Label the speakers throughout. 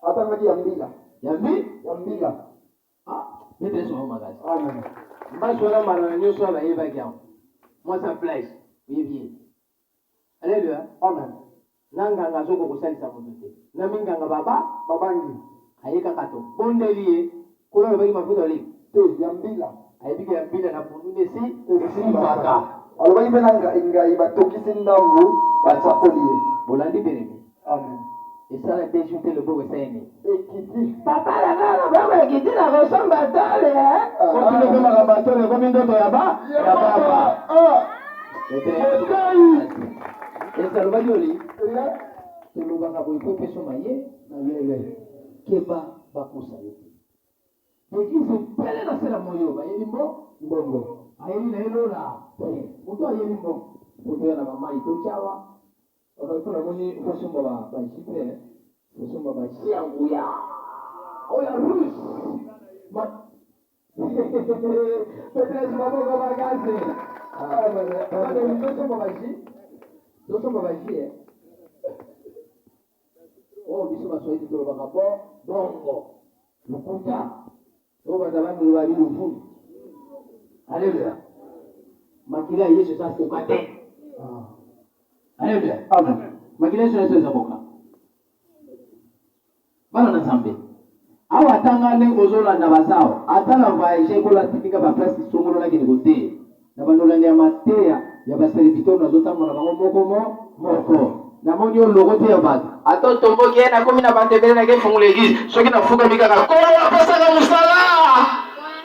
Speaker 1: Atangaki ya mbila.
Speaker 2: Ya mbi?
Speaker 1: Ya mbila.
Speaker 2: Ah, beta Yesu maboko makasi.
Speaker 1: Amen.
Speaker 2: Mbasu wana mbala na nyonso wana bayebaki yango. Mwasi ya plage, oyebi ye. Aleluya.
Speaker 1: Amen.
Speaker 2: Na nganga azoko kosalisa moto te. Na minganga baba
Speaker 1: Babangi.
Speaker 2: Aye kaka to bondeli ye. Nkolo alobaki mafuta olive.
Speaker 1: Te, ya mbila.
Speaker 2: Ayebi ke ya mbila na pondu nde esi esimbaka.
Speaker 1: Alobaki mpe na ngai ngai batokisi ndambu basakoli ye.
Speaker 2: Bolandi bien aime.
Speaker 1: Amen.
Speaker 2: Esala deux jours te loboko esali nini?
Speaker 1: Ekiti.
Speaker 2: Papa na nga loboko ekiti na kosomba tole eh. Okende mpe makambo ya tole ekomi ndoto ya ba ya papa.
Speaker 1: Ah.
Speaker 2: Esi alobaki oli tolobaka boye po epeso maye
Speaker 1: Mayele.
Speaker 2: Keba bakosa yo te. Eglise ebele na se na moyi oyo bayeli mbo
Speaker 1: Mbongo.
Speaker 2: Ayeli na ye lola te. Moto ayeli mbongo. Po toya na ba mayi totia awa. Papa il faut namoni kosomba ba ba jupe eh. Kosomba ba jus ya nguya. Oyo ya rouge. Ma Petrus maboko makasi. Papa tosomba ba jus. Tosomba ba jus eh. Oyo biso ba swahili tolobaka bo bongo. Lokuta. Oyo bato ya bandundu balobi luvunu. Alleluia. Makila ya Yesu eza koka te. Alleluia.
Speaker 1: Amen.
Speaker 2: Makila ya Yesu eza koka. Bana na Nzambe. Awa ata nga ndenge bozolanda baza awa, ata na voyage ekola atindika ba place songolo nakende koteya. Na banda olanda ya mateya ya ba serviteur nazotambola na bango moko mo moko. Namoni yo logo te ya bato. Ata otomboki eh nakomi na bato ebele nake fungola eglise soki nafukami kaka kolo apesaka mosala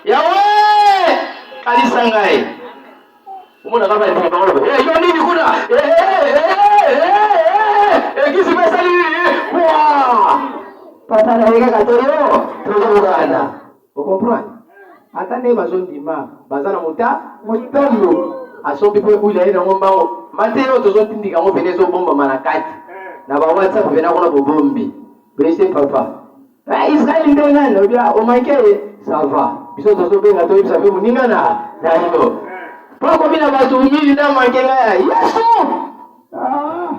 Speaker 2: Yahweh kanisa ngai. Omonaka ba ebele bango loba eh yo nini kuna eh eh eh eh eglise mpe esali nini kwa papa na ye kaka toyo tozokana. O comprendre? Ata ndenge bazo ndima baza na mota
Speaker 1: Motambo.
Speaker 2: Asombi pe huile aye nango mbango. Mateya oyo tozo tindika yango pene ezo bombama na kati. Na ba WhatsApp pena kuna bobombi. Boyebisi papa. Eh, Israël nde nani? Obi ah, o manque ye? Ça va. Biso tozo benga toyebisa pe moninga na na yo. Po akomi na bato mingi na manque ngai ya Yesu. Ah.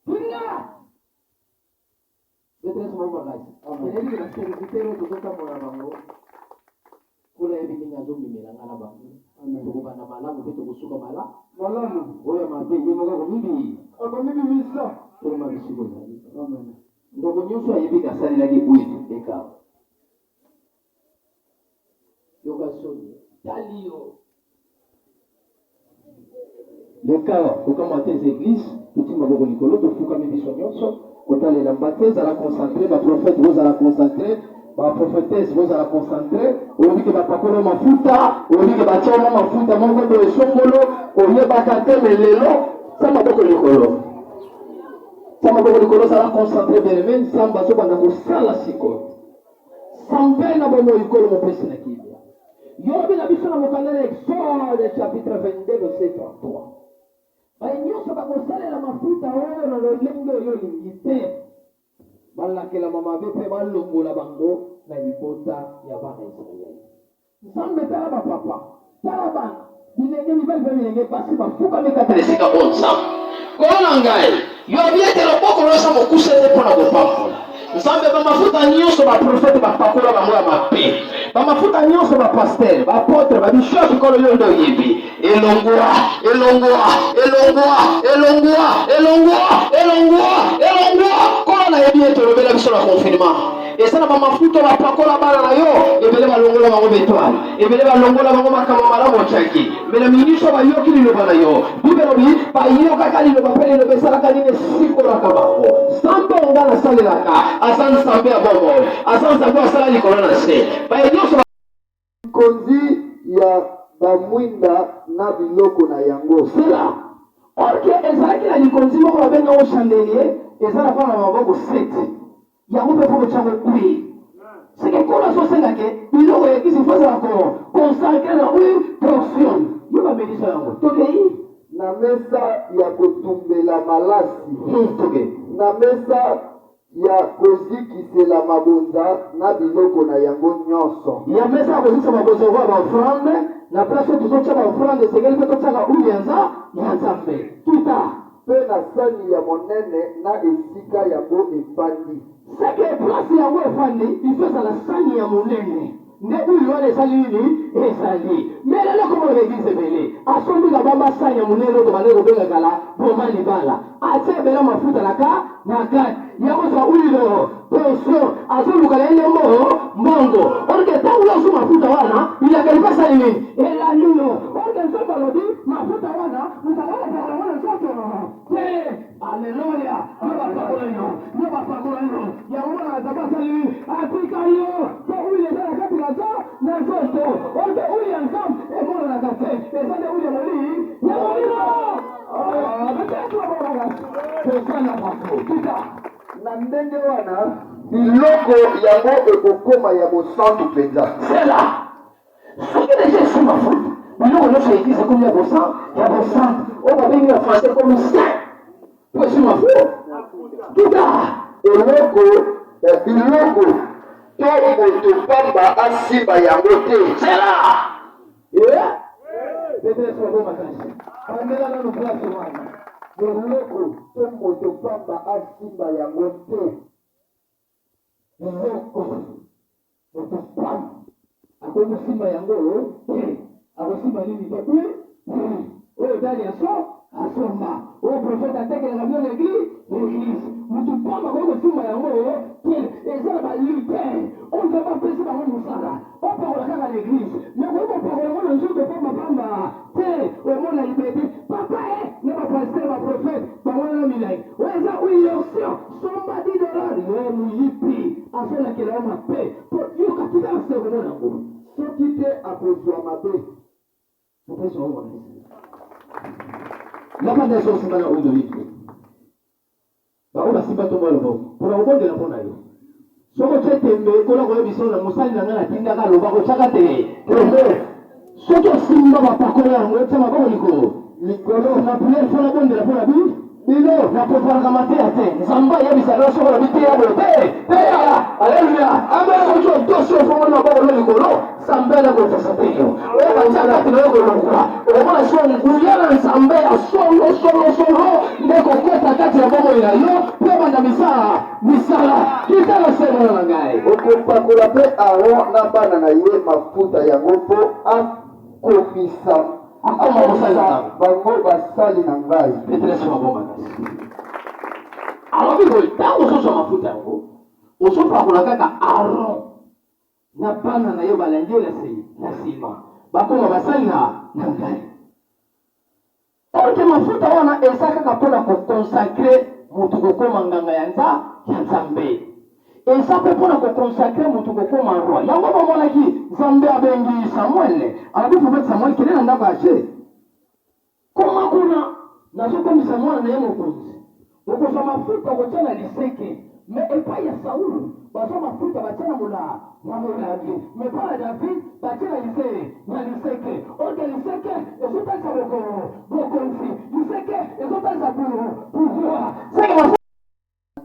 Speaker 2: Tinga. Betresse moko makasi. Nayebi ke ba serviteur oyo tozotambola na bango, Nkolo ayebi ndenge azomemela nga na bango. Tokobanda malamu mpe tokosuka mala
Speaker 1: malamu.
Speaker 2: Oyo ya mabe ye moko akomibi
Speaker 1: akomibimisa.
Speaker 2: Telema bisika ozali.
Speaker 1: Amen.
Speaker 2: Ndeko nyonso ayebi ke asalelaki huile eka. Yoka soni. Tali yo. Leka awa, kokamwa te eza eglise, totii maboko likolo, tofukami biso nyonso, kotala elamba te, zala concentre, ba prophète bozala concentre, ba prophetesse bozala concentre, olobi ke bapakoli yo mafuta, olobi ke batia yo mwa mafuta moko boye songolo, oyebaka te mais lelo, tia maboko likolo. Tia maboko likolo, zala concentre bien aimé, Nzambe azobanda kosala sikoyo. Sambe na bomoi Nkolo mopesi na kimia. Yo olobi na biso na mokanda na Exode chapitre 22 verset 33. Baye nyonso bakosalela mafuta oyo na lolenge oyo olingi te, balakelama mabe mpe balongola bango na libota ya bana Israele. Nzambe, tala ba papa, tala bana, bilenge mibali mpe bilenge basi bafukami kati na esika oyo. Nzambe, Nkolo na ngai, yo olobi ete loboko na yo eza mokuse te mpo na kopambola. Nzambe, ba mafuta nyonso ba prophète bapakola bango ya mabe, ba mafuta nyonso ba pasteur, ba apotre, ba bishop, Nkolo yo nde oyebi. Elongwa, elongwa, elongwa, elongwa, elongwa, elongwa, elongwa. Nkolo nayebi ete olobela biso na confinement. Eza na ba mafuta oyo bapakola bana na yo, ebele balongola bango ba etoile, ebele balongola bango makambo malamu otiaki. Mais na minute oyo bayoki liloba na yo, Bible elobi bayokaka liloba mpe liloba esalaka nini? Esikolaka bango. Nzambe oyo ngai nasalelaka aza Nzambe ya bomoi, aza Nzambe oyo asala likolo na se. Baye nyonso
Speaker 1: Likonzi ya bamwinda na biloko na yango.
Speaker 2: Sela. Or que ezalaki na likonzi moko babengi yango chandelier, eza lokola na maboko sept. Yango pe faut kotia yango huile. C'est que Nkolo azosenga ke biloko ya eglise il faut ezala ko consacrer na huile portion. Yo bamelisa yango. Tokei.
Speaker 1: Na mesa ya kotumbela malasi.
Speaker 2: Tokei.
Speaker 1: Na mesa ya kozikisela mabonza na biloko na yango nyonso.
Speaker 2: Ya mesa ya kozikisa mabonza lokola ba offrande, na place oyo tozotia ba offrande esengeli pe totiaka huile ya nza ya Nzambe. Kita.
Speaker 1: Mpe na sani ya monene na esika yango efandi.
Speaker 2: C'est que place yango efandi, il faut ezala sani ya monene. Nde huile wana esali nini? Ezali. Mais lelo komona ba eglise ebele, asombi kabamba sani ya monene oyo tobandaki kobenga kala boma libala. Atie ebele mafuta na ka na kati. Ya kozwa huile tension, azoluka na ye nde mbongo. Or que tango yo ozwi mafuta wana, bilakeli pe esali nini? Elandi yo. Or que Nzambe alobi mafuta wana moto akoki kopakola yango na nzoto te. Aleluya! Yo bapakola yo, yo bapakola yo. Yango mwana Nzambe asali nini? Atika yo mpo huile eza na kati na nzo na nzoto. Oyo mpe huile ya Nzambe emonanaka te, eza nde huile ya molii ya molimo. Tosala bato kita
Speaker 1: na ndenge wana biloko yango ekokoma ya bosantu mpenza.
Speaker 2: Zela Soki deja esui mafuta, biloko nyonso ya eglise ekomi ya bosan ya bosantu, oyo babengi na français ekomi saint po esui mafuta. Kita
Speaker 1: eloko ya biloko to moto pamba asimba yango te.
Speaker 2: Zela eh? Petresi wako makasi bandela nanu place wana.
Speaker 1: Eloko to moto pamba asimba yango te.
Speaker 2: Biloko Moto pamba akoki kosimba yango te. Akosimba nini te? Ui, ui. Oyo dali aso asomba. Oyo prophète atekelaka bino na église, na église. Moto pamba akoki kosimba yango te. Eza na ba leader oyo Nzambe apesi bango mosala. Opakola kaka na église. Mais okoki kopakola yango na nzoto pamba pamba te. Omona liberté. Papa eh, na ba pasteur, ba prophète, bango wana na milangi. Oyo eza huile onction. Somba 10 dollars. Yo moyibi. Azolakela yo mabe po yoka tika na se okomona yango.
Speaker 1: Soki te akozua mabe.
Speaker 2: Mopesi wa makasi. Lapa nde soki osimba na oyo oyebi te. Baoyo basimba ntombo ya loboko mpona kobondela mpo na yo. Soki otye tembe, Nkolo akoyebisa yo na mosali na ngai natindaka aloba kotyaka te tembe. Soki osimba bapakola yango, tia maboko likolo.
Speaker 1: Likolo.
Speaker 2: Na prière faut nabondela mpo na bi
Speaker 1: bino.
Speaker 2: Na preparaka mateya te. Nzambe ayebisaka nga soki olobi teya boye te. Teya. Aleluya. Amen. Soki otosi ofongoli maboko no likolo, Nzambe ala kotosa te yo. Oyo batia kati na yo kolongwa. Okomona sikoyo nguya na Nzambe ya solo solo solo nde kokota kati na bomoi na yo mpe obanda misala misala. Kita na se mwana na ngai.
Speaker 1: Okopakola mpe Aron na bana na ye mafuta yango mpo akomisa
Speaker 2: Akoma mosali na ngai.
Speaker 1: bango basali na ngai.
Speaker 2: Petresi maboma kasi alobi boye, ntango ozozwa mafuta yango ozopakola kaka Aron na bana na ye balandi ye na nsima bakoma basali na ngai. Or que mafuta wana eza kaka pona ko consacrer mutu kokoma nganga ya nza ya Nzambe. Eza pe pona ko consacrer mutu kokoma roi. Yango bomonaki Nzambe abengi Samuel, alobi prophète Samuel kende na ndako ya Je. Koma kuna nazokomisa mwana na ye mokonzi. Okozwa mafuta okotia na liseke. Mais epai ya Saul bazwa mafuta batia na mola na molangi, mais epai na David batie na lise na liseke. Or que liseke ezotalisa boko bokonzi, liseke ezotalisa pouvoir. Seke mafuta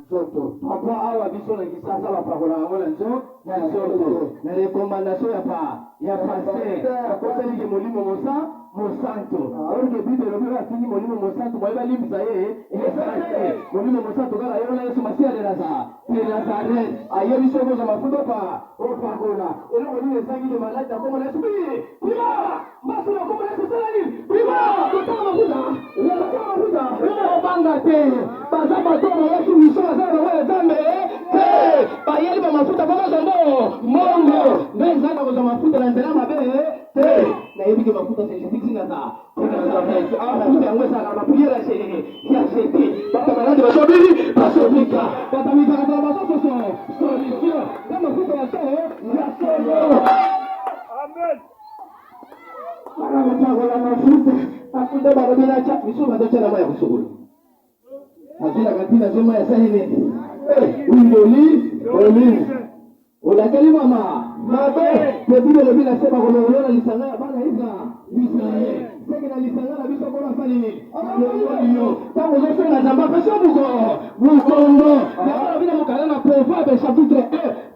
Speaker 1: nzoto.
Speaker 2: Papa awa biso na Kisasa bapakolaka yango na nzo na nzoto na recommandation ya pa ya pasteur akosaliki molimo mosa mosantu or que bible elobi oyo afingi molimo mosantu moye balimbisa ye eza te molimo mosantu kaka ye wana Yesu Masiya de Naza de Nazareth ayebi soki ozwa mafuta opa opakola eloko nini ezangi ke maladi na kombo na Yesu bi bima mbasu na kombo na Yesu sala nini bima kotanga mafuta kotanga mafuta obanga te baza bato bayaki miso baza na bango ya Nzambe te bayeli ba mafuta mpo bazwa mbo mbongo nde Nzambe akozwa mafuta na nzela mabe te nayebi ke mafuta c'est Jésus Christ naza mafuta yango ezalaka na prière ya ya Jésus bato maladi bazobili bazobika bato mizakataka bazososo solution nde mafuta ya solo ya solo.
Speaker 3: Amen.
Speaker 2: Bana kopakola mafuta mafuta balobi natya misusu bazotya na mai ya kosukola azwilaka ntina azwi mai asali nini huile d'olive olive olakeli mama mabe mpe bible elobi na se bakolongola na lisanga ya bana Isra Israel seke na lisanga na biso kolo asali nini alongoli yo ntango ozosenga Nzambe apesi yo moko mokongo yango alobi na mokanda na Proverbe chapitre 1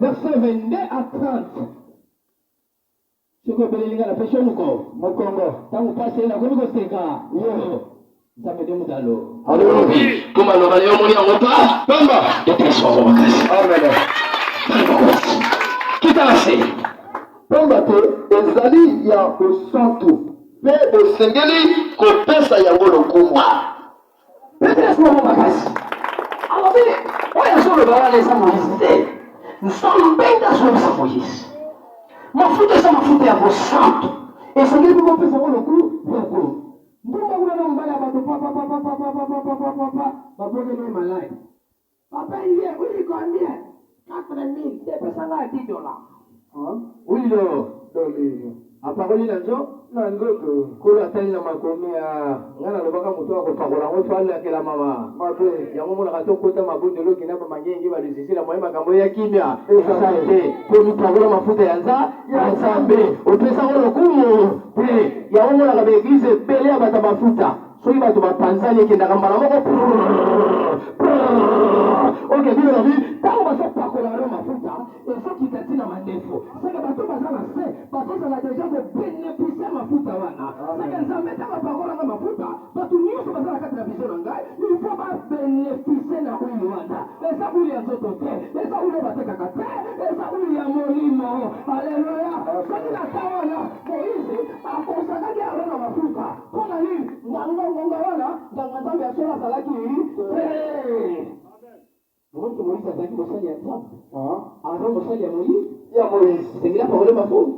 Speaker 2: verset 22 à 30 soki obeleli ngai napesi yo moko
Speaker 1: Mokongo.
Speaker 2: ntango mpasi eye nakomi koseka yo. Nzambe nde moto alo alobi mpo maloba na yo omoni yango pa pamba epesi bango makasi.
Speaker 1: Amen.
Speaker 2: Kita na se.
Speaker 1: Pamba te ezali ya bosantu mpe bosengeli kopesa yango lokumu.
Speaker 2: Epesi bango makasi. Alobi oyo azoloba wana eza Moïse te. Nzambe nde azolobisa Moïse. Mafuta eza mafuta ya bosantu. Esengeli mpe kopesa yango lokumu. Ndumba kuna na mobali ya bato papapapapapapapapapa babwakeli ye maladi. Papa ye uli combien? 4000 te pesa nga 10 dollars. Wilo apakoli na nzo
Speaker 1: na nzoto.
Speaker 2: Nkolo atali na makomi ya nga nalobaka moto akopakola yango fo alakela mama
Speaker 1: mabe.
Speaker 2: Yango omonaka tokota mabondelo okenda bamangenge baluzisi na moye makambo ya kimia eza te mpo mipakola mafuta ya nza ya Nzambe opesaka lokumu te. Yango omonaka ba eglise ebele ya bato ya mafuta, soki bato bapanzani ekendaka mbala moko. Ok, bino lobi ntango bazopakola yo mafuta ezokita ntina mandefu, seke bato baza na se bakozala deja kobenefisie mafuta wana. Seke Nzambe ntango apakolanga mafuta, bato nyonso baza na kati na vision na ngai, il faut babenefisie na huile wana. Eza huile ya nzoto te, eza huile oyo batekaka te, eza huile ya molimo. Aleluya! Soki na ta wana Moïse akosakaki Aaron na mafuta, mpo na nini? Nganga ngonga wana nganga Nzambe ya solo azalaki te. Omoni ke Moïse azalaki mosali ya Nzambe, Aaron mosali ya Moïse.
Speaker 1: Ya Moïse.
Speaker 2: Esengeli apakole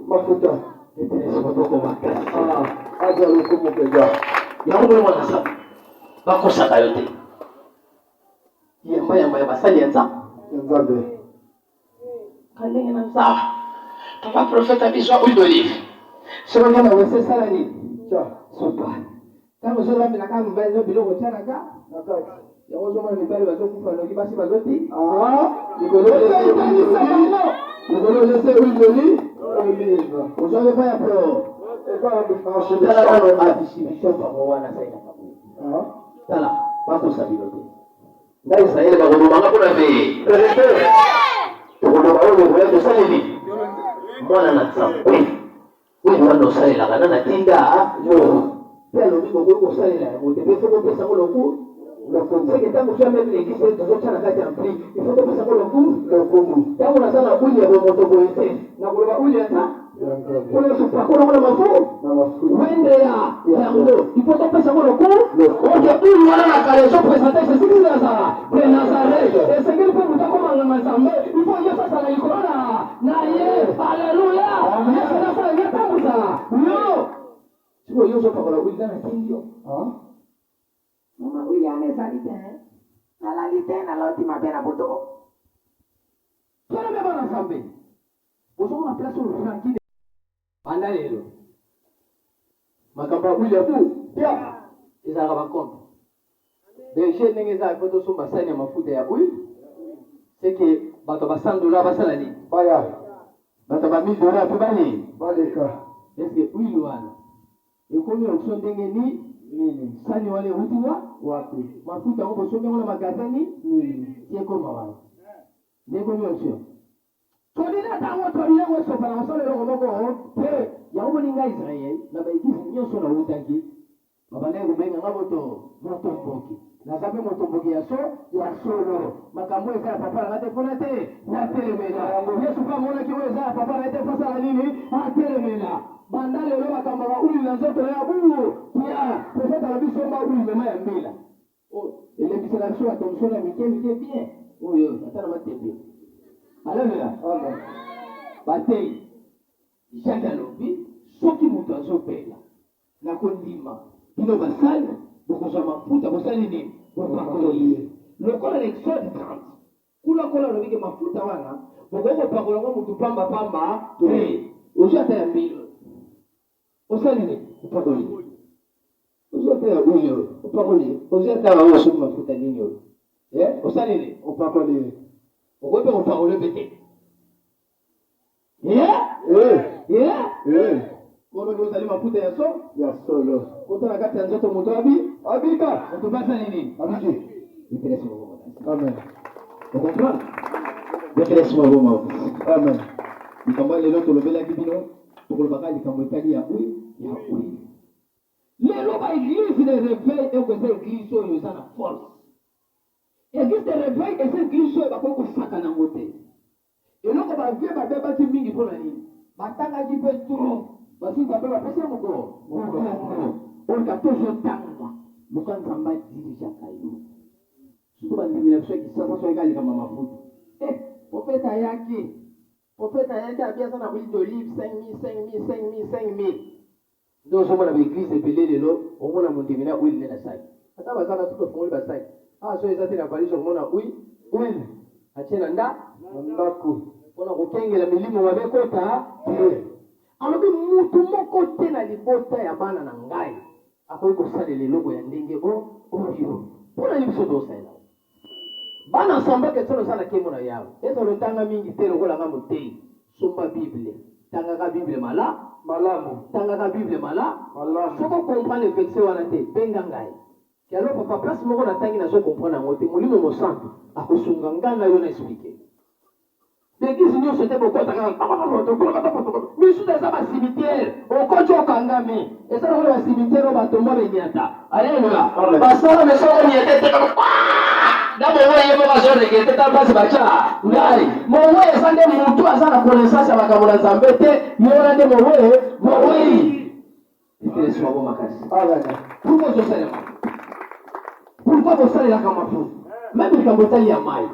Speaker 1: mafuta.
Speaker 2: Epelesi maboko makasi.
Speaker 1: Azwa lokumu mpenza.
Speaker 2: Yango moni mwana Nzambe bakosaka yo te. Yamba yamba ya basali ya Nzambe.
Speaker 1: Ya Nzambe.
Speaker 2: Ka ndenge na nzala. Papa prophète abizwa huile d'olive. Soki oke na wese sala nini?
Speaker 1: Tya.
Speaker 2: Sopa. Ntango ozolambela kaka mobali no biloko otya na ka.
Speaker 1: Na kati.
Speaker 2: Yango ozomona mibali bazokufa noki basi bazoti.
Speaker 1: Ah.
Speaker 2: Likolo
Speaker 1: Ozoyitanisa bango.
Speaker 2: Likolo olese huile d'olive.
Speaker 1: Olive.
Speaker 2: Ozwaki epai ya pro.
Speaker 1: Epai ya marché.
Speaker 2: Tala nano adistribution bango wana asalelaka boye. Tala, bakosa bino te. Nga Israele bakoboma nga mpona verite. Tokoloba oyo ekoya tosali nini? Mwana na Nzambe oyo wana osalelaka na natinda yo mpe alobi bokoki kosalela yango te mpe fo kopesa yango loku lokumu. Seke ntango tya meme na eglise tozotya na kati ya ampli, il faut topesa yango loku
Speaker 1: lokumu.
Speaker 2: Ntango naza na uli ya bomoto boye te, nakoloba uli ya Nzambe. Nkolo Yesu pakola ngo na mafu wende ya yango il faut topesa ngo loku oke ulu wana na kala ezo presente Jesus Christ de Nazareth. Esengeli mpe moto akoma nganga Nzambe, il faut Yesu azala likolo na na ye. Aleluya! Yesu nasala ye tambusa yo sikoyo yo ozopakola wili na natindi yo.
Speaker 4: Mama wili wana ezali te, nalali te, naloti mabe na butu.
Speaker 2: Tolome bana Nzambe. Bozomona place oyo Francky banda lelo makambo ya huile ya bu
Speaker 1: Ya.
Speaker 2: Ezalaka ba compte berger ndenge eza faut tosomba sani ya mafuta ya huile, c'est que bato ba 100 dollars basala nini?
Speaker 1: Baya.
Speaker 2: Bato ba 1000 dollars mpe bale
Speaker 1: baleka.
Speaker 2: Est-ce que huile wana ekomi onction ndenge ni
Speaker 1: nini?
Speaker 2: Sani wana ewuti wa
Speaker 1: wapi?
Speaker 2: Mafuta yango bosombi yango na magasin ni
Speaker 1: nini?
Speaker 2: Ti ekoma wana nde ekomi onction. Tolila tango tolila yango esopa na kosala eloko moko te. Yango moni ngai Israël na ba eglise nionso na wutaki babandaki kobenga nga moto motomboki. Naza pe motomboki ya so ya solo. Makambo oyo eza ya papa na nga te pona te natelemela. Yesu pe amonaki oyo eza ya papa na ye te po asala nini? Atelemela. Banda lelo makambo ya ba huile na nzoto na ya buu pia. Prophète alobi somba huile mema ya mbila. Oyo elembisaka biso ba thomson ya mike mike bien oyo ata na matembele. Aleluya.
Speaker 1: Amen.
Speaker 2: Bateyi Jacques alobi soki moto azobela na kondima bino basali bokozwa mafuta bosali nini? Bopakoli ye. Lokola na Exode 30 kuna Nkolo alobi ke mafuta wana bokoki kopakola yango mutu pamba pamba te. Ozwi ata ya mbila osali nini? Opakoli. Ozwi ata ya huile oyo opakoli, ozwi ata ya oyo soki mafuta nini oyo eh, osali nini?
Speaker 1: Opakoli.
Speaker 2: Okoki mpe kopakola mpe te. Eh?
Speaker 1: Eh.
Speaker 2: Eh?
Speaker 1: Eh.
Speaker 2: Nkolo nde ozali mafuta ya so
Speaker 1: ya solo.
Speaker 2: Kota na kati ya nzoto moto abi
Speaker 1: abika.
Speaker 2: Moto mpe asali nini?
Speaker 1: Abiki.
Speaker 2: Betelesi maboko makasi.
Speaker 1: Amen.
Speaker 2: Okomprendre? Betelesi maboko makasi.
Speaker 1: Amen.
Speaker 2: Likambo ya lelo tolobelaki bino, tokolobaka likambo etali ya huile, ya huile. Lelo ba eglise de reveil eko eza eglise oyo eza na force. Eglise de reveil eza eglise oyo bakoki kosakana yango te. Eloko ba vieux babebaki mingi pona nini? Batangaki pe trop. Basi Nzambe bapesi ye mokolo mokongo. Olka tozo tanga luka Nzambe a dirigeaka yo. Surtout ba ndimi na biso ya Kisasa soki kaka likambo ya mafuta. Eh prophète ayaki. Prophète ayaki abi aza na huile d'olive 5000 5000 5000 5000. Nde ozomona ba eglise ebele lelo omona mondimi na huile nde na sac. Ata baza na soki ofongoli ba sac awa soki eza te na valise okomona huile
Speaker 1: Huile
Speaker 2: atie na nda
Speaker 1: na ndako.
Speaker 2: Pona kokengela milimo mabe ekota te. Alobi mutu moko te na libota ya bana na ngai akoki kosalela eloko ya ndenge oyo. Pona nini biso tozosalela yango? Bana Ensemble Chretien oza na kembo na Yawe. Ezala otanga mingi te lokola nga moteyi, somba Bible, tangaka Bible mala
Speaker 1: Malamu.
Speaker 2: tangaka Bible mala
Speaker 1: Malamu.
Speaker 2: Soki o comprendre verset wana te, benga ngai. Ke allo papa place moko na tangi nazo comprendre yango te, Molimo Mosantu akosunga nga na yo na expliquer. Ba eglise nionso te bokota kaka misusu eza ba cimetière okoti okangami eza lokola ba cimetière oyo batomba benyata aleluya basala me soko onyete te kaka na mowe ye moko azo regrete ta place batya ngai mowe eza nde mutu aza na connaissance ya makambo na nzambe te ye wana nde mowe mowei Yesu bango makasi.
Speaker 1: Amen.
Speaker 2: Pourquoi ozosalelaka? Pourquoi bosalelaka mafuta? Meme likambo etali ya mai.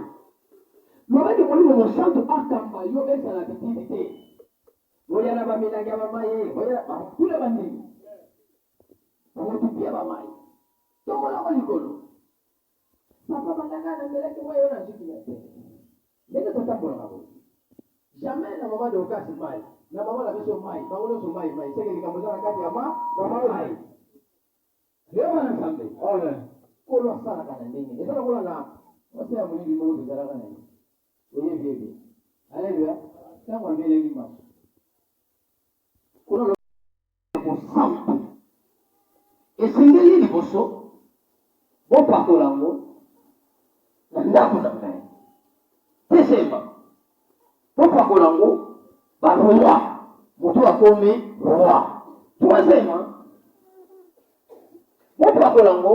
Speaker 2: Loba ke Molimo Mosantu akamba yo ezala bitidi te. Boya na ba milangi ya ba mayi, boya ba tuna ba ndimi. Bango tupia ba mayi. Tombola ngo likolo. Papa banda nga na melaki mayi wana nazwi kimia te. Ndenge totambolaka boye. Jamais na mama Dorcas mayi, na mama na biso mayi, bango nionso mayi mayi. Seke likambo eza na kati ya ma mayi. Rhema na Nzambe.
Speaker 1: Amen.
Speaker 2: Nkolo asalaka na ndenge. Eza lokola na mwasi ya moyibi moko tozalaka na ye. Oyebi ye bien. Aleluya. Ntango amelaki maso. Nkolo alobi mosantu. Esengeli liboso bopakola yango na ndako na ngai. Deuxièmement, bopakola yango ba roi, moto akomi roi. Troisièmement, bopakola yango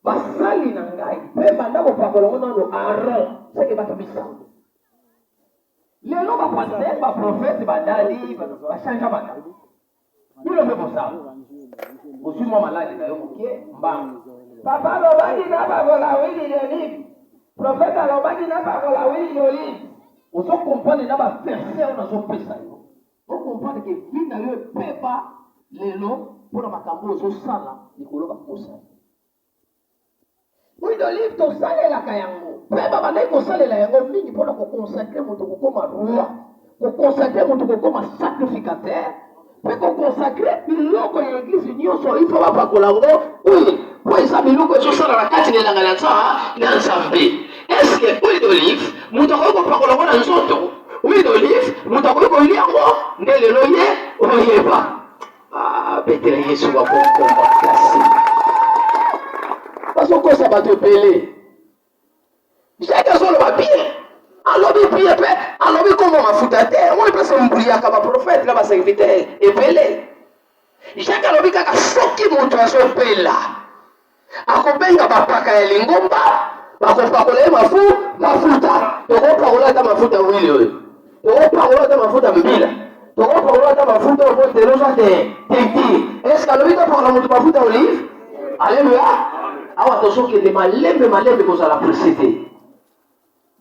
Speaker 2: basali na ngai mpe banda kopakola yango nano Aaron, seke bato misambo. Lelo ba pasteur, ba prophète, ba dadi ba changea makambo. Bino mpe bosala. Ozwi mwa maladi na yo moke mbangu. Papa alobaki napakola huile d'olive. Prophète alobaki napakola huile d'olive. Ozo comprendre na ba verset oyo nazopesa yo. O comprendre que vie na yo ebeba lelo mpo na makambo oyo ozosala likolo bakosa yo. Huile d'olive tosalelaka yango mpe babandaki kosalela yango mingi mpo na kokonsakre moto kokoma roi, kokonsakre moto kokoma sacrificateur mpe kokonsakre biloko ya eglise nyonso il faut bapakola yango huile mpo eza biloko ezosala na kati na elanga na Nzambe. Eske huile d'olive moto akoki kopakola yango na nzoto? Huile d'olive moto akoki kolia yango? Nde lelo ye oyeba Ah, betela Yesu maboko makasi. Bazokosa bato ebele. Jacques azoloba bien. Alobi bien pe alobi kombo mafuta te. Omoni place embruyaka ba prophète na ba serviteur ebele. Jacques alobi kaka soki moto azobela Akobenga bapaka ya lingomba, bakopakola ye mafu, mafuta. Tokopakola ata mafuta wili oyo, tokopakola ata mafuta mbila, tokopakola ata mafuta oyo po telo ozwa te teinture. Est-ce que alobi topakola moto mafuta olive? Aleluya! Awa tozokende malembe malembe, kozala presse te.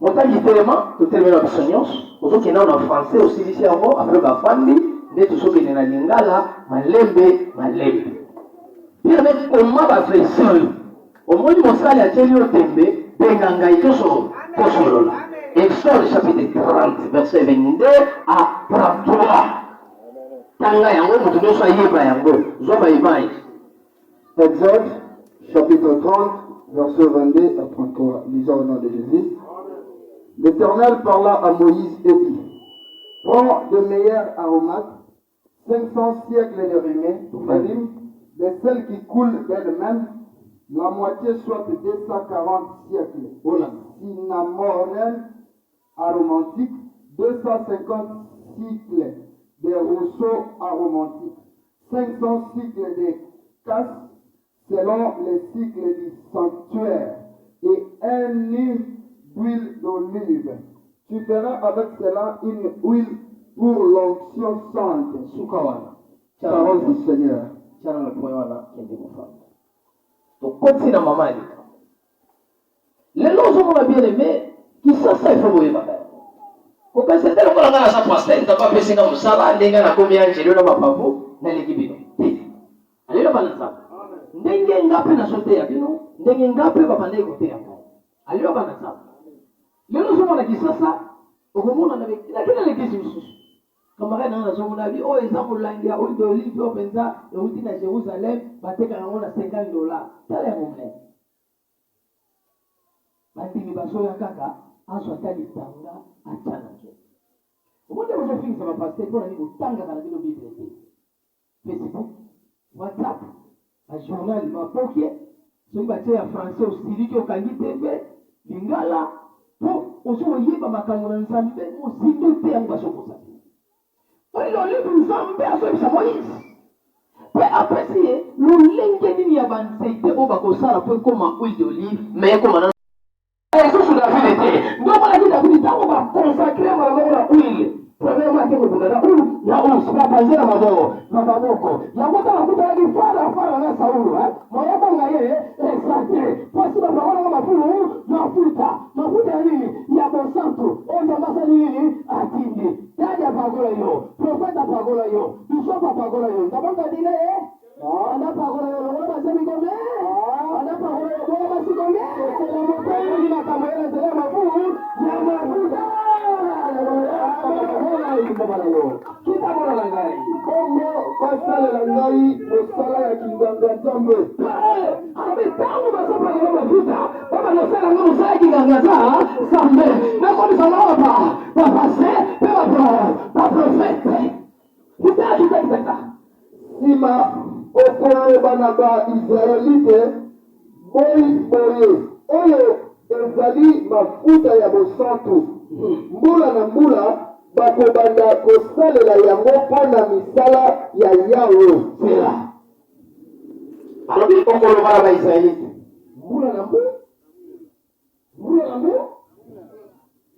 Speaker 2: Motangi telema, totelemi na biso nyonso. Ozokende nano na français, osilisi yango, après bafandi, nde tozokende na lingala malembe malembe. Bien aimé, koma ba verset oyo. Omoni mosali atieli yo tembe, benga ngai toso tosolola. Exode chapitre 30 verset 22 à 33. Tanga yango moto nyonso ayeba yango. Zwa ba image.
Speaker 1: Exode chapitre 30 verset 22 à 33. Lisons au nom de Jésus. L'Éternel parla à Moïse et dit, Prends de meilleurs aromates, 500 siècles de rumée, de de celles qui coulent d'elles-mêmes, la moitié soit 240 siècles, cinnamomum aromatique, 250 cycles de roseaux aromatiques, 500 cycles de Casse selon les cycles du sanctuaire et un hin d'huile d'olive. Tu feras avec cela une huile pour l'onction sainte.
Speaker 2: Suka wana.
Speaker 1: Parole du Seigneur.
Speaker 2: Tia nano point wana, kende kofanda. Tokoti na mama ya likambo. Lelo ozomona bien aime, Kisasa il faut boyebaka yango. Kokanisa te lokola ngai naza pasteur, Nzambe apesi ngai mosala, ndenge ngai nakomi angelo na mapapu, naleki bino. Te. Alelo bana Nzambe. Ndenge nga mpe nazoteya bino, ndenge nga mpe babandaki koteya ngai. Alelo bana Nzambe. Lelo ozomona Kisasa, okomona na nakenda na eglise mosusu. Camarade na nga nazomona abi oyo eza molangi ya huile d'olive oyo mpenza euti na Jerusalem, batekaka yango na 50 dollars. Tala yango monene. Bandimi bazoya kaka azwa ata litanga atya na nzoto. Omoni nde bozofingisa bapasteur mpo na nini? Botangaka na bino Bible te. Facebook, WhatsApp, bajournal maboke, soki batie ya français osiliki, okangi TV lingala mpo ozo koyeba makambo na Nzambe mozindo te. Yango bazokosa bino. Oyo olive, Nzambe azoyebisa Moïse mpe apesi ye lolenge nini ya banzete oyo bakosala mpo ekóma huile d'olive, mais ekóma na lisusu David te. Nde omonaki David ntango baconsacrer mbala moko na huile, premièrement ake kobunda na u na us bapanze na maboko na maboko yango. Ntango akutanaki fara fara na Saulo, moyebonga ye eza te, mpasi bapakolaka mafulu mafuta mafuta ya nini? Ya bosantu oyo Nzambe asali nini? Atindi. Dadi apakola yo, prophète apakola yo, bishop apakola yo, Nzambe akadile ye anapakola yo longola basemi kombe, anapakola yo bongo basi kombe mopengi makambo ye na nzela ya mafu ya mafuta na yo kitamona na ngai.
Speaker 1: Bongo basalela ngai mosala ya kinganga Nzambe.
Speaker 2: Alobi ntango bazopakola mafuta, babanda kosala yango mosala ya kinganga Nzambe, nakomisa bango bapasteur mpe baprophète. Kita, kita, kita, kita.
Speaker 1: Nsima okoloba na Baisraelite boyi boye: oyo ezali mafuta ya bosantu. Mbula na mbula bakobanda kosalela yango mpo na misala ya Yawe.
Speaker 2: Zela. Alobi okoloba na Baisraelite mbula na mbula, mbula na mbula.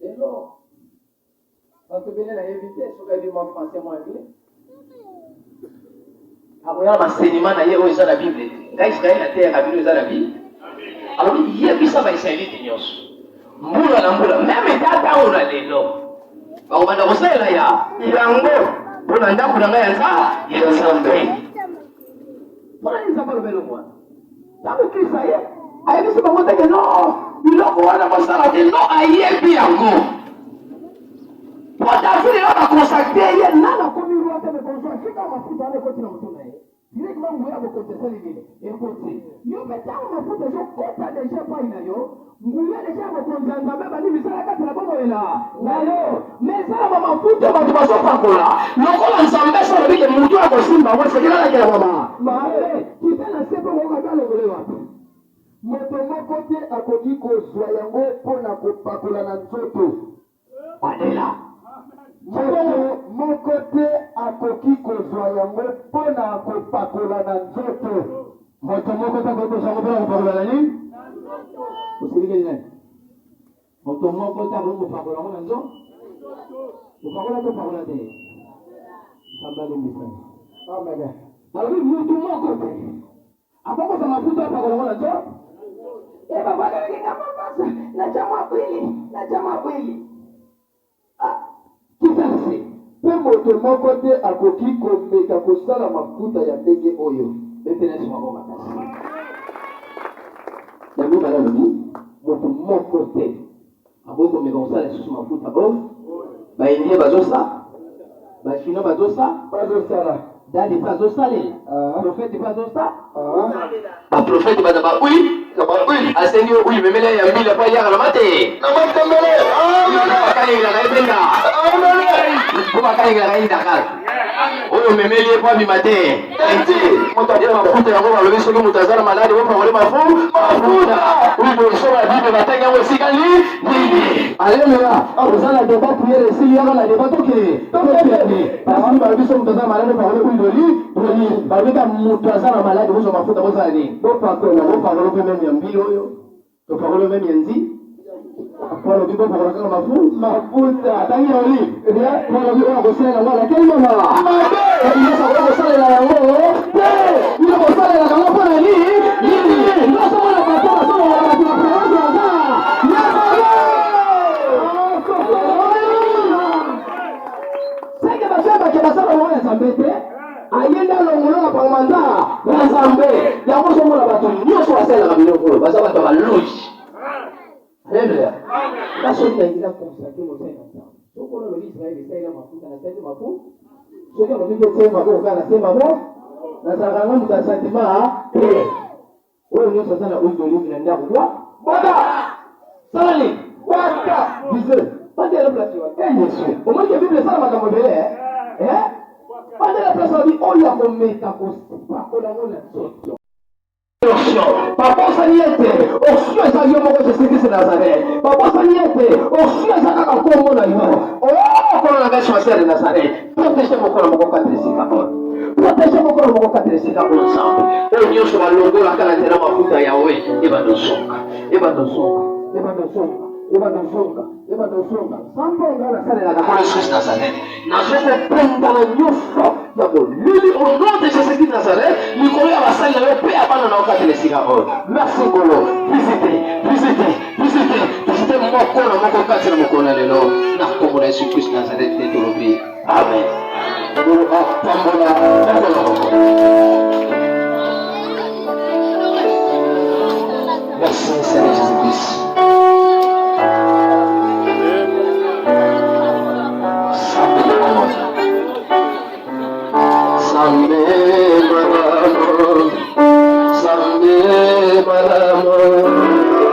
Speaker 2: Lelo bato ebele nayebi te soki ayebi mwa français, mwa anglais, akoya na basenima na ye oyo eza na Bible te. Ngai Israele nateyaka bino eza na Bible. Alobi yebisa Baisraelite nyonso, mbula na mbula, même ta ntango na lelo, bakobanda kosalela ya yango mpo na ndako na ngai ya ya Nzambe. Mpona nini Nzambe aloba eloko wana? Ntango Krist aye, ayebisi bango teke no biloko wana bosala te. No, ayebi yango po David oyo baconsacrer ye nana akomi roi te, mais kozwa sika mafuta wana ekoti na motu na ye directement, nguya ya bokonzi esali nini? Ekoti. Yo mpe ntango mafuta ezokota déjà epai na yo, nguya déjà ya bokonzi ya Nzambe bandi misala kati na bomoi na yo. Mais eza na bamafuta bato bazopakola lokola Nzambe so alobi ke motu akosimba yango esengeli alakela mama mabe. Kita na se mpo koyoka alongole wapi.
Speaker 1: Moto moko te akoki kozwa yango mpo na kopakola na nzoto.
Speaker 2: Bandela.
Speaker 1: Moto moko te akoki kozwa yango mpo na kopakola na nzoto.
Speaker 2: Moto moko te akoki kozwa yango mpona kopakola na nini? Osilikeli nani? Moto moko te akoki kopakola yango na nzoto. Kopakola to pakola te, Nzambe alimbisani.
Speaker 1: Amen.
Speaker 2: Alobi mutu moko te akokozwa mafuta apakola yango na nzoto. E babakalaki nga mapasa natya mabwili, natya mabwili kitasi.
Speaker 1: Mpe moto moko te akoki komeka kosala mafuta ya ndenge oyo.
Speaker 2: Betela Yesu maboko makasi. Ya mibale, alobi moto moko te akoki komeka kosala lisusu mafuta oyo. Baindien bazosala, Bachinois bazosala.
Speaker 1: Bazosala.
Speaker 2: Dadi mpe azosalela.
Speaker 1: Ah.
Speaker 2: Prophète mpe azosala.
Speaker 1: Ah.
Speaker 2: Baprophète baza bahuile na bahuile, asengi yo huile, memela ya mbila mpo aliaka na mate
Speaker 1: na matembele. Amen.
Speaker 2: Bakalengelaka ye mpenza.
Speaker 1: Amen.
Speaker 2: Mpo bakalengelaka ye ndakala oyo. Oyo omemeli ye mpo abima te. Ete moto atie mafuta yango, balobi soki moto aza na maladi, bopakole mafuta. Oyo liboso ba Bible batangi yango esika nini? Aleluya! Oza na debat, prière esili, yaka na debat, tokende tokende. Parce balobi soki moto aza na maladi, opakole huile d'olive. Balobi ka moto aza na maladi, bozwa mafuta, bozala nini? Bopakola, bopakola mpe meme ya mbila oyo. Topakola meme ya nzi. Po alobi bopakola kaka mafu mafuta. Atangi ya olive. Po alobi oyo akosalela yango alakeli mama mabe. Yesu akoki kosalela yango te. Bino bosalelaka yango mpo na nini? Nini? Nazomona bato bazolongola bato na présence ya Nzambe. Ya mabe. Seke bato ya bake basala yango ya Nzambe te. Aye nde alongolo na bango ya Nzambe. Yango ozomona bato nyonso basalelaka biloko oyo baza bato ya baloji. Aleluya. Nga soki nalingi na consacre mosali na Nzambe, soki olobi Israël esalela mafuta, nasali mafu. Soki alobi mpe tie maboko kaka, natie maboko. Nazalaka nga moto ya sentiment te. Oyo nyonso aza na huile d'olive na ndako kwa bwaka sala nini bwaka bise bandela place wana. Eh Yesu, omoni ke Bible esala makambo ebele eh? Eh? Bandela place wana, oyo akomeka kopakola yango na nzoto. Onction. Babosani ete onction eza yo moko Jésus Christ Nazareth. Babosani ete onction eza kaka nkombo na yo. Oh, nkolo na ngai Jésus de Nazareth. Protege moko na moko kati esika oyo. Protege moko na moko kati esika oyo Nzambe. Oyo nyonso balongolaka na nzela mafuta ya Yawe, ebanda ozonga, ebanda ozonga, ebanda ozonga, ebanda ozonga, ebanda ozonga. Nzambe oyo ngai nasalelaka Nkolo Yesu Christ Nazareth, nazokobengana nyonso ya molili au nom de Jésus Christ Nazareth likolo ya basali na yo mpe ya bana na yo kati na esika oyo. Merci Nkolo, visite, visite, visite, visite moko na moko kati na mokolo na lelo na nkombo na Yesu Christ Nazareth nde tolobi amen. Nkolo apambola moko na moko. Merci Seigneur Jésus-Christ.